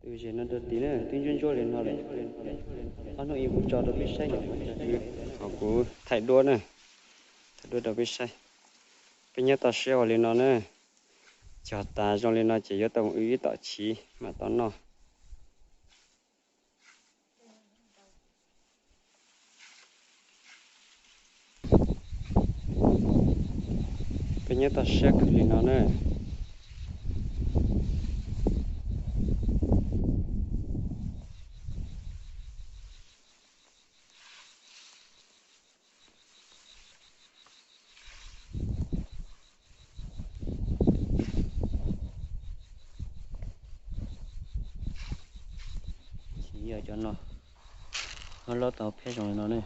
Tus zes no rau tid na, twb ntsuab ntsuab li no lawm. Ob hnub ib kuv tso rau peb saib na. Kuv thaij duab na, thaij duab rau peb saib. Peb nyob toj siab ua li no na, cog tas zoo li no ces yuav tau ib tom chiv mam tau noj. Peb nyob toj siab kawg li no na. Yog cov no, no loj tau peb zoo li no ne.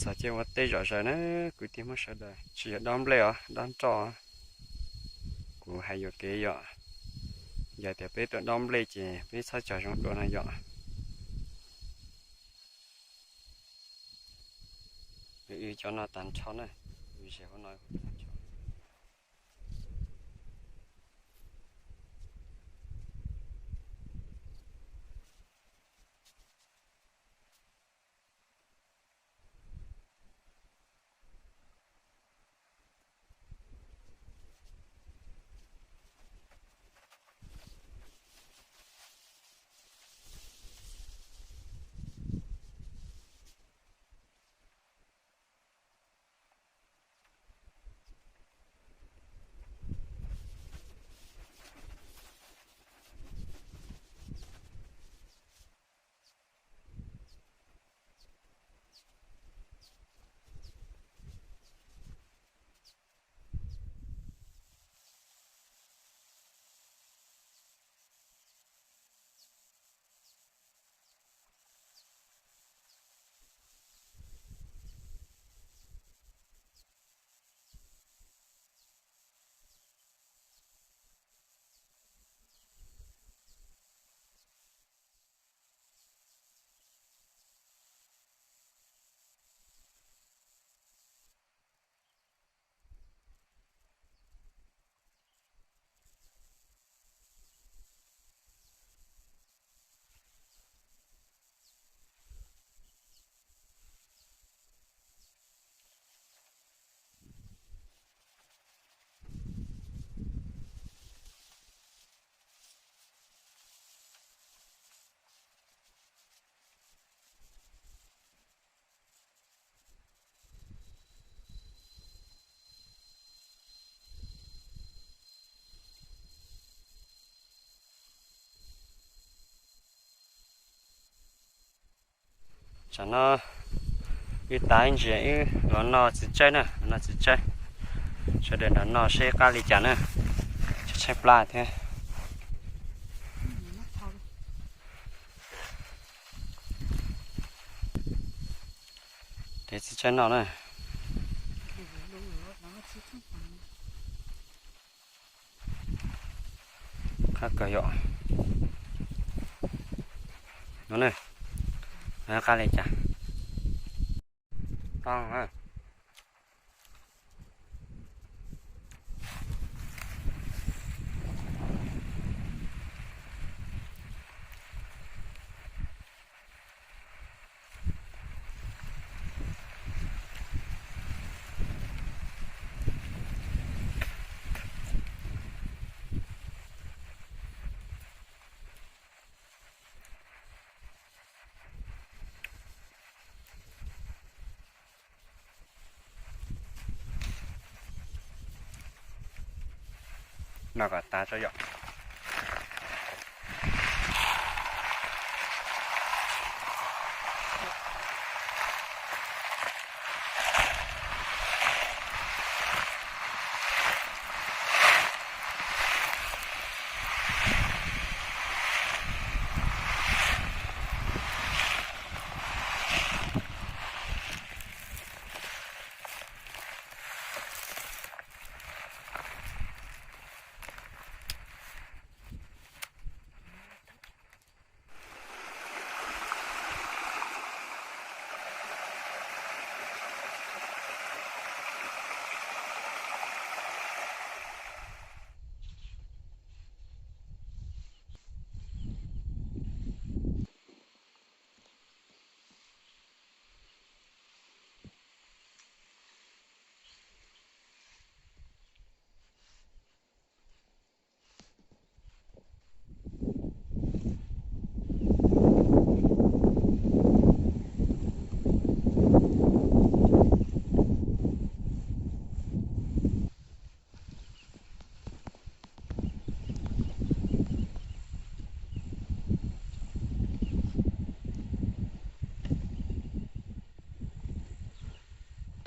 Txog caij ua teb zom zaws na, kwv tij Hmoob sawv daws, tsis yog dob nplej os, dob nroj. Kuv hais yuam kev yom, yog tias peb tuaj dob nplej ces peb txhob cog zoo dua no yom. Cov no tag nrho na, ze hauv no. Tsam no wb tav ib ntsis wb los noj txiv tsawb na, noj txiv tsawb. Sawv daws nrog noj seb qab li cas na. Tshaib plab thiab. Dev txiv tsawb noj na. Qab kawg yom. No ne, qab li cas. Noj kom tas tso yom.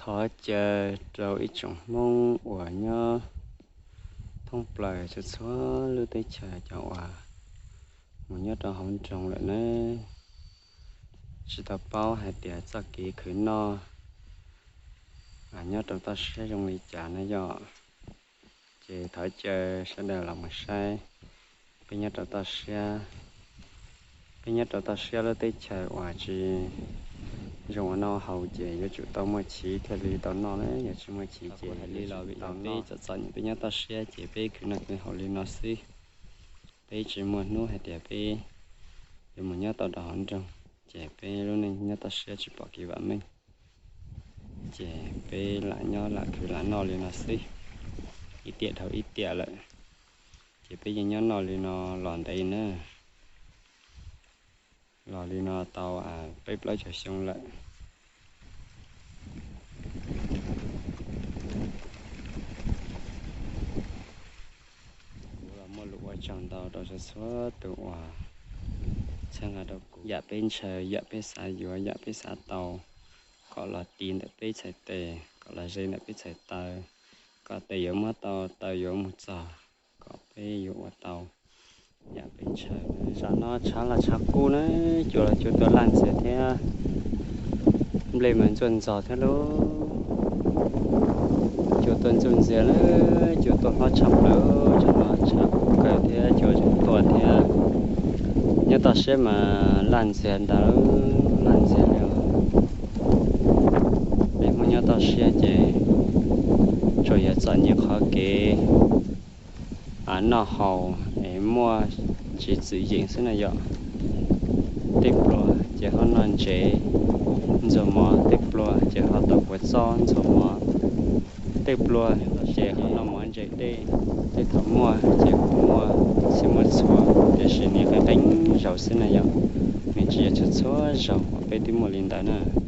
Thov caw rau ib tsoom Hmoob uas nyob thoob plaws txhua txhua lub teb chaws cov uas mus nyob rau hauv nroog lawm na, tsis tau paub hais tias txoj kev khwv noj nyob rau toj siab zoo li cas na yom. Ces thov caw sawv daws los mus saib peb nyob rau toj siab. Peb nyob rau toj siab lub teb chaws uas tsis zoo ua noj haus ces yuav tsum tau muaj chiv thiaj li tau noj na, yog tsis muaj chiv ces hais li los vim los peb txom txom nyem peb nyob toj siab ces peb khwv noj khwv haus li no xwb. Peb tsis muaj hnub hais tias peb yuav mus nyob tau rau hauv nroog, ces peb lub neej nyob toj siab tsis pom kev vam meej. Ces peb lam nyob lam khwv lam noj li no xwb, ib tiam dhau ib tiam lawm. Ces peb yeej nyob noj li no los ntev na, los li no tau peb plaub caug xyoo lawm. Kuv los muaj lus ua tsaug ntau rau txhua txhua tus uas txhawb nqa rau kuv. Yam peb ntshaw, yam peb xav yuav, yam peb xav tau, kom los tiv ntawm peb txhais tes, kom los ze ntawm peb txhais taw, kom tes yuav muab tau taw yuav mus txog, kom peb yuav ua tau yam peb ntshaw. Zaum no tshav los tshav kub na, cua los cua tuaj laj ntxias thiab, nplej mas ntxuaj ntxog thiab lauj. Cua tuaj ntxuaj ntxias na, cua tuaj hlob tshaj plaws, tshav no tshav kub kawg thiab cua tseem tuaj thiab. Nyob toj siab mas laj ntxias ntag, laj ntxias li. Peb Hmoob nyob toj siab ces tsuas yog txom nyem qhov kev noj haus es muaj tsis txwm yeem xwb na yom. Tej pluag ces ho noj ntsev ntxuag mov, tej pluag ces ho tau kua txob ntxuag mov, tej pluag ces ho noj mov ntse dej. Tej thaum muaj ces kuj muaj txhij muaj txhua, tiam sis nws qeeb qeeb zaus xwb na yom, nws tsis yog txhua txhua zaus uas peb twb muaj li ntawd na.